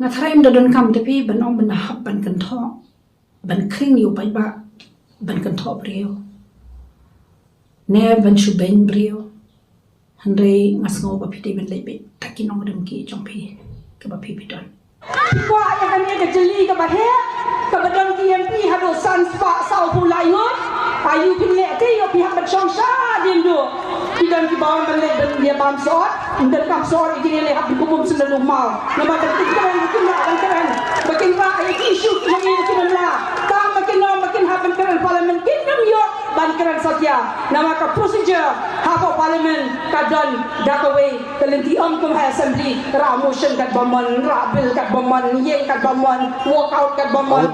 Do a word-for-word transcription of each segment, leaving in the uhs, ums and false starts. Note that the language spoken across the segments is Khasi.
Nga tharai ym da donkam te phi ban ong ban hap ban kynthoh, ban khring ïa u paidbah, ban kynthoh briew, ne ban shu beiñ briew. Hynrei nga sngew ba phi dei ban leit beit da ki nongrim ki jong phi kaba phi phi don. Kwah ïa kane ka jylli kaba heh, kaba don ki M P haduh san spah saw phew lai ngut. Aïu phin leh te, ïoh phi hap ban shong shadien duh. Ki don kiba ong ban leit ban ïa bam sor, ym donkam sor ïa kine, leit hap ban kum bym sngewdon u maw. Namar ba kin kren, ba kin rah ban kren, ba kin rah ïa ki issue ki jong ngi ba kin ym lah. Tang ba kin ong ba kin hap ban kren Parliament, kin ym ïoh ban kren satia. Namar ka procedure hapoh Parliament ka don da kawei ka lynti, ym kum ha Assembly, rah motion katba mon, rah bill katba mon, ïeng katba mon, walk out katba mon.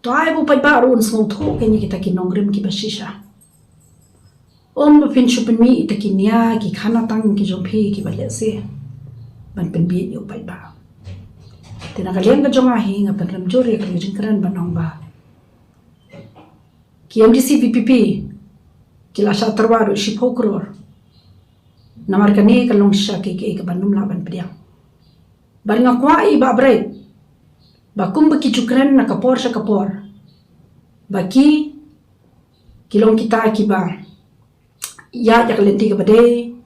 To ai ba u paidbah ruh un sngewthuh kein ïa kita ki nongrim kiba shisha. Ym ba phin shu pynmih ïa kita ki nia ki khana tang ki jong phi kiba lehse ban pynbieit ïa u paidbah. Te na ka liang ka jong nga hi, nga pynrem jur ïa ka jingkren ban ong ba ki M D C V P P ki la shah tyrwa ruh shiphew klur. Namar kane ka long shisha kaei kaei kaba ym lah ban pdiang. Bad nga kwah ïa i Bah Bright ba kumba ki ju kren na ka por sha ka por, ba ki, ki long kita kiba ïaid ïa ka lynti kaba dei,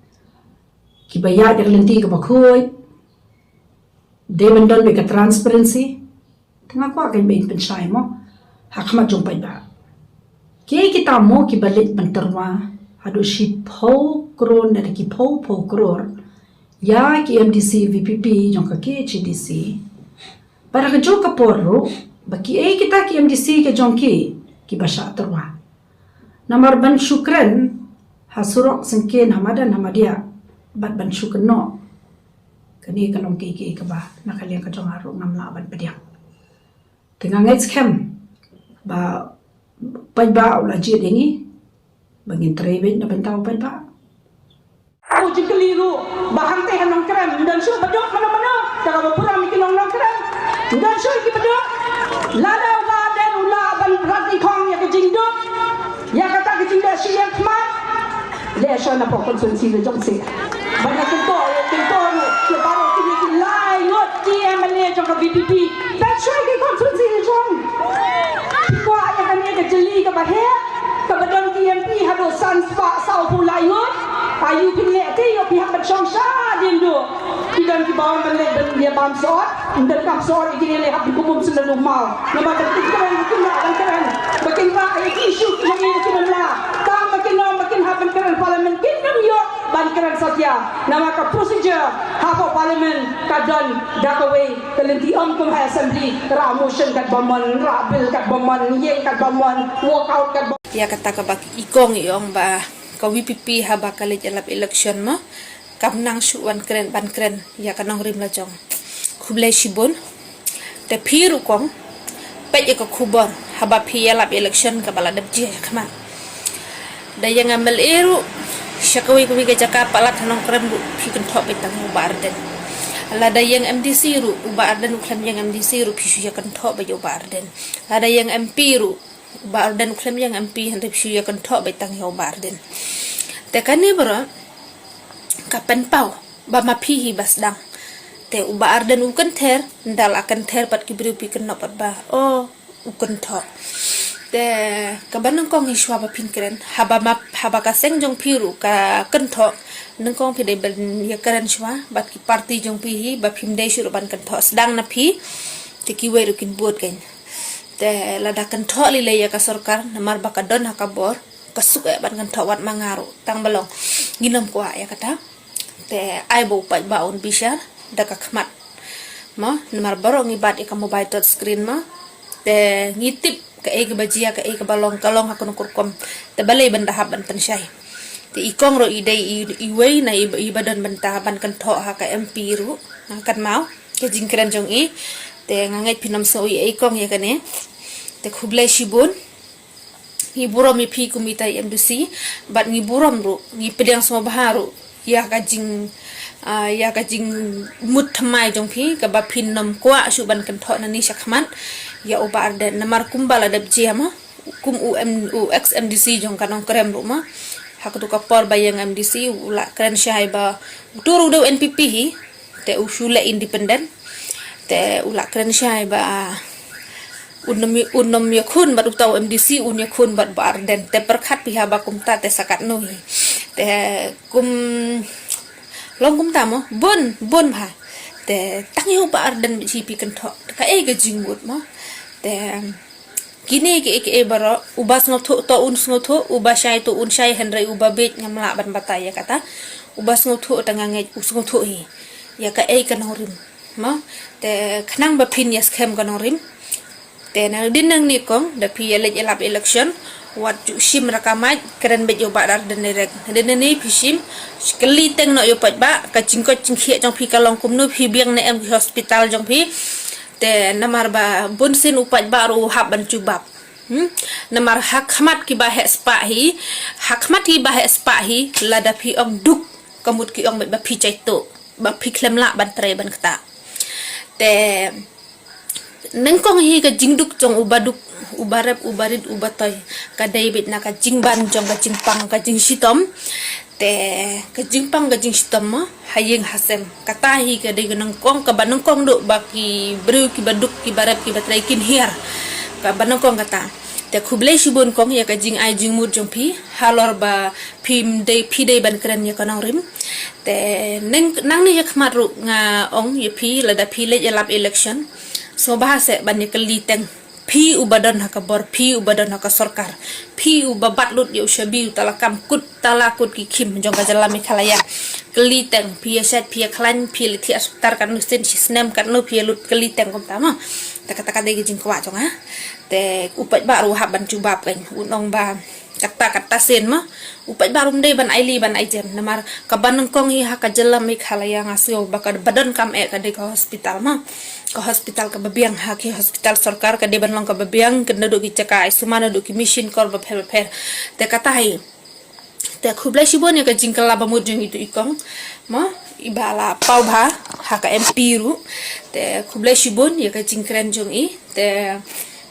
kiba ïaid ïa ka lynti kaba khuid, dei ban don beit ka transparency. Te nga kwah kein ba in pynshai mo ha khmat jong paidbah. Kiei kita mo kiba leit ban tyrwa haduh shiphew klur ne da ki phew phew klur ïa ki M D C V P P jong ka K H A D C. Bad ha kajuh ka por ruh ba kiei kita ki M D C ka jong ki, kiba shah tyrwa. Namar ban shu kren ha surok syngkien, ha madan ha madiah, bad ban shu kynnoh, kane ka long kaei kaei kaba na ka liang ka jong nga ruh ngam lah ban pdiang. Te nga ngeit skhem ba paidbah u la jied ïa ngi ba ngin trei beit na bynta u paidbah. U jingkylli ruh ba hangtei ha Nongkrem ym don shuh ba duk mano mano, te kaba burom ïa ki nong Nongkrem, ym don shuh ki ba duk. Lada u Bah Ardent u lah ban rat nyngkong ïa ka jingduk, ïa kata ka jingleh shu ïeng khmat, leh shuwa na pdeng constituency la jong seh. Ba nga kyntoh, kyntoh ruh ïa baroh kine ki lai ngut ki M L A jong ka V P P, leh shuwa ki constituency la jong. Kwah ïa kane ka jylli kaba heh, kaba don ki M P haduh san spah saw phew lai ngut. Aïu phin leh te, ïoh phi hap ban shong shadien duh. Ki don kiba ong ban leit ban ïa bam sor, ym donkam sor ïa kine, leit hap ban kum bym sngewdon u maw. Namar ba kin kren, ba kin rah ban kren, ba kin rah ïa ki issue ki jong ngi ba kin ym lah. Tang ba kin ong ba kin hap ban kren Parliament, kin ym ïoh ban kren satia. Namar ka procedure hapoh Parliament ka don da kawei ka lynti, ym kum ha Assembly, rah motion katba mon, rah bill katba mon, ïeng katba mon, walk out katba. Ïa kata kaba i kong i ong ba ka V P P haba ka leit ïalap election mo, kam nang shuh wan kren, ban kren ïa ka nongrim la jong. Khublei shibun. Te phi ruh kong, peit ïa ka khubor haba phi ïalap election kaba la dep jia ha khmat. Da ïeng M L A ruh sha kawei kawei ka jaka palat ha Nongkrem ruh phi kynthoh beit tang ïa u Bah Ardent. Lada ïeng M D C ruh u Bah Ardent u khlem ïeng M D C ruh phi shu ïa kynthoh beit ïa u Bah Ardent. Lada ïeng M P ruh u Bah Ardent u khlem ïeng M P, hynrei phi shu ïa kynthoh beit tang ïa u Bah Ardent. Te kane baroh ka pynpaw ba ma phi hi ba sdang. Te u Bah Ardent u kynther, nda la kynther pat ki briew, phi kynnoh pat ba, oh, u kynthoh. Te kaba nyngkong hi shuwa ba phin kren, haba ma, haba ka seng jong phi ruh ka kynthoh, nyngkong phi dei ban ïa kren shuwa bad ki party jong phi hi, ba phim dei shuh ruh ban kynthoh. Sdang na phi, te kiwei ruh kin bud kein. Te lada kynthoh lei lei ïa ka sorkar, namar ba ka don ha ka bor, ka suk eh ban kynthoh, wat ma nga ruh tang ba long. Ngin ym kwah ïa kata. Te ai ba u paidbah un bishar da ka khmat mo, namar baroh ngi bat ïa ka mobile touch screen mo. Te ngi tip kaei kaba jia, kaei kaba long, ka long ha kano ka rukom. Te balei ban da hap ban pynshai. Te i kong ruh i dei i, iwei na i, iba don bynta ban kynthoh ha ka M P ruh, ha ka maw, ka jingkren jong i. Te nga ngeit phin ym sngew i ei kong ïa kane. Te khublei shibun. Ngi burom ïa phi kum ita i M D C, bad ngi burom ruh, ngi pdiang sngewbha ruh ïa ka jing, ah, ïa ka jingmut thymmai jong phi kaba phin ym kwah shuh ban kynthoh nangne shakhmat ïa u Bah Ardent. Namar kumba la dep jia ma, kum u M, u ex M D C jong ka Nongkrem ruh ma, Ha katu ka por ba ïeng MDC u la kren shai ba utu ruh u dei u NPP hi. Te u shu leh independent. Te u la kren shai ba un nym, un nym ïakhun bad uta u MDC, un ïakhun bad Bah Ardent. Te pyrkhat phi ha ba kumta te sa katno hi. Te kum long kumta mo, bun, bun bha. Te tang ïa u Bah Ardent beit hi phi kynthoh. Te kaei ka jingmut mo. Te kine kiei kiei baroh, uba sngewthuh to un sngewthuh, uba shai to un shai, hynrei uba bieit ngam lah ban batai ïa kata. Uba sngewthuh te nga ngeit u sngewthuh hi ïa kaei ka nongrim. Mo, te khnang ba phin ïa skhem ka nongrim. Te na dien nangne kong, da phi ïa leit ïa lap election, wat ju shim ra ka mic, kren beit ïa u Bah Ardent direct. Na dien nangne phi shim, kylli teng noh ïa u paidbah, ka jingkoit jingkhiah jong phi ka long kumno, phi biang ne em ki hospital jong phi. Te namar ba bun sien u paidbah ruh u hap ban jubab. Hmm? Namar ha khmat kiba heh spah hi, ha khmat kiba heh spah hi, lada phi ong duk, ka mut ki ong beit ba phi jaituh, ba phi khlem lah ban trei ban ktah. Te nyngkong hi ka jingduk jong uba duk, uba rep, uba rit, uba toi. Ka dei beit na ka jingban jong ka jingpang ka jingshitom. Te ka jingpang ka jingshitom mo, ha ïing ha sem. Kata hi ka dei ka nyngkong, kaba nyngkong duh ba ki briew kiba duk, kiba rep, kiba trei kin hiar. Kaba nyngkong kata. Te khublei shibun kong ïa ka jingai jingmut jong phi, halor ba phim dei, phi dei ban kren ïa ka nongrim. Te nang, nangne ïa khmat ruh nga ong ïa phi, lada phi leit ïa lap election, sngewbha seh ban ïa kylli teng phi uba don ha ka bor, phi uba don ha ka sorkar, phi uba bat lut ïa u shabi, u tala kam kut, tala kut ki khim jong ka jylla Meghalaya. Kylli teng, phi ïa shait, phi ïa khlaiñ, phi ïa leit thiah hospital katno sien, shi snem katno phi ïa lut, kylli teng kumta mo. Te kata ka dei ka jingkwah jong nga. Te u paidbah ruh u hap ban jubab kein, un ong ba kata kata sien mo. U paidbah ruh um dei ban ailad ban aijem. Namar kaba nyngkong hi ha ka jylla Meghalaya nga sngew ba kaba donkam eh ka dei ka hospital mo. Ka hospital kaba biang ha ki hospital sorkar ka dei ban long kaba biang, ka naduh ki jaka ai sumar, naduh ki machine kor bapher bapher. Te kata hi. Te khublei shibun ïa ka jingkylla bamut jong itu i kong. Mo, iba la paw bha ha ka MP ruh. Te khublei shibun ïa ka jingkren jong i. Te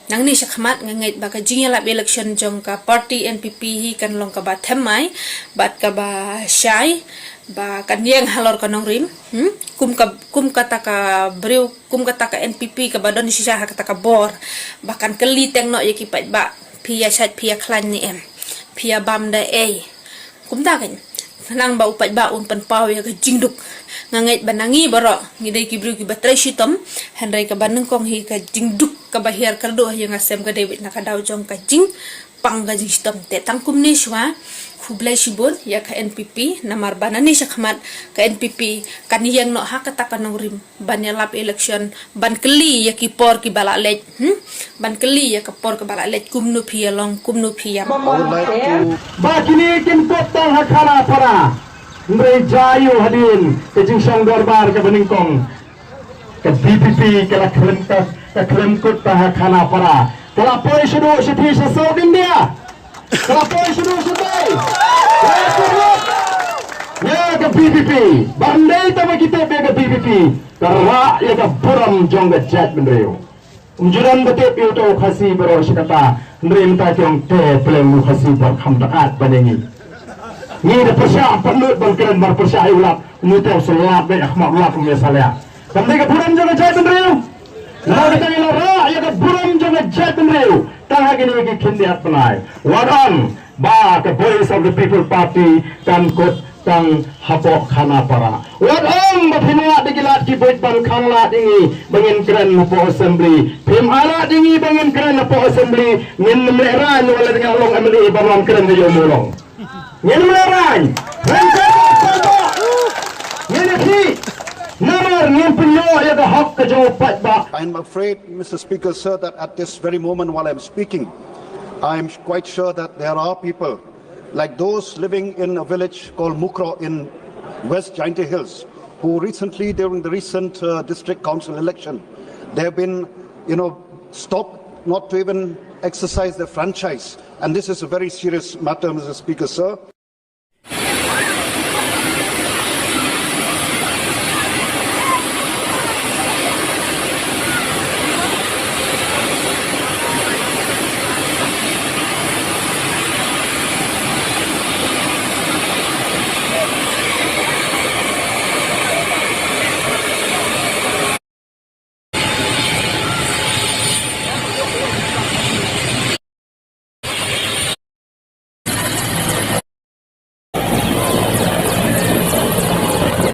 nangne shakhmat nga ngeit ba ka jingïalap election jong ka party NPP hi kan long kaba thymmai bad kaba shai ba kan ïeng halor ka nongrim. Hmm? Kum ka, kum kata ka briew, kum kata ka NPP kaba don shisha ha kata ka bor, ba kan kylli teng noh ïa ki paidbah, phi ïa shait, phi ïa khlaiñ ne em, phi ïa bam da ei. Kumta kein, khnang ba u paidbah un pynpaw ïa ka jingduk. Nga ngeit ba na ngi baroh ngi dei ki briew kiba trei shitom, hynrei kaba nyngkong hi ka jingduk kaba hiar kyrduh ha ïing ha sem ka dei beit na ka daw jong ka jingpang ka jingshitom. Te tang kumne shuwa, khublei shibun ïa ka NPP, namar ba nangne shakhmat ka NPP kan ïeng noh ha kata ka nongrim ban ïalap election, ban kylli ïa ki por kiba la leit, hmm? Ban kylli ïa ka por kiba la leit, kumno phi ïa long, kumno phi ïa. I would like to Ba kine kin kut tang ha Khanapara. Hynrei jia ïa u hadien ka jingshong dorbar kaba nyngkong, ka VPP ka la khlem, ka, ka khlem kut tang ha Khanapara. Ka la poi shaduh shathie sha South India. Ka la poi shaduh shatai. Ka la poi shaduh. Ïa ka VPP. Ba ym dei tang ba ki tip ïa ka VPP. Ka rah ïa ka burom jong ka jaitbynriew. Ym ju don ba tip ïa uto u Khasi baroh shi katta. Hynrei mynta ki ong te pleng u Khasi bor kham da kat ban ïa ngi. Ngi da pyrshah pat lut ban kren, ban pyrshah ïa u Lat. Ngi te u sa lap beit ha khmat u Lat, um ïa salia. Kam dei ka burom jong ka jaitbynriew. Namar kata ngi la rah ïa ka burom jong ka jaitbynriew tang ha kine ki khyndiat bnai. Wat ong ba ka Voice of the People Party kan kut tang hapoh Khanapara. Wat ong ba phin wad da ki lad ki buit ban khanglad ïa ngi ba ngin kren hapoh Assembly. Phim ailad ïa ngi ba ngin kren hapoh Assembly. Ngin ym lehraiñ wat la dang long MLA ba ym kren ha ïew Mawlong. Ngin ym lehraiñ. Ngin ïa thik. Namar ngin pynïoh ïa ka hok ka jong u paidbah. I'm afraid, Mister Speaker, sir, that at this very moment while I'm speaking, I'm quite sure that there are people like those living in a village called Mukroh in West Jaintia Hills, who recently, during the recent, uh, district council election, they have been, you know, stopped not to even exercise their franchise. And this is a very serious matter, Mister Speaker, sir.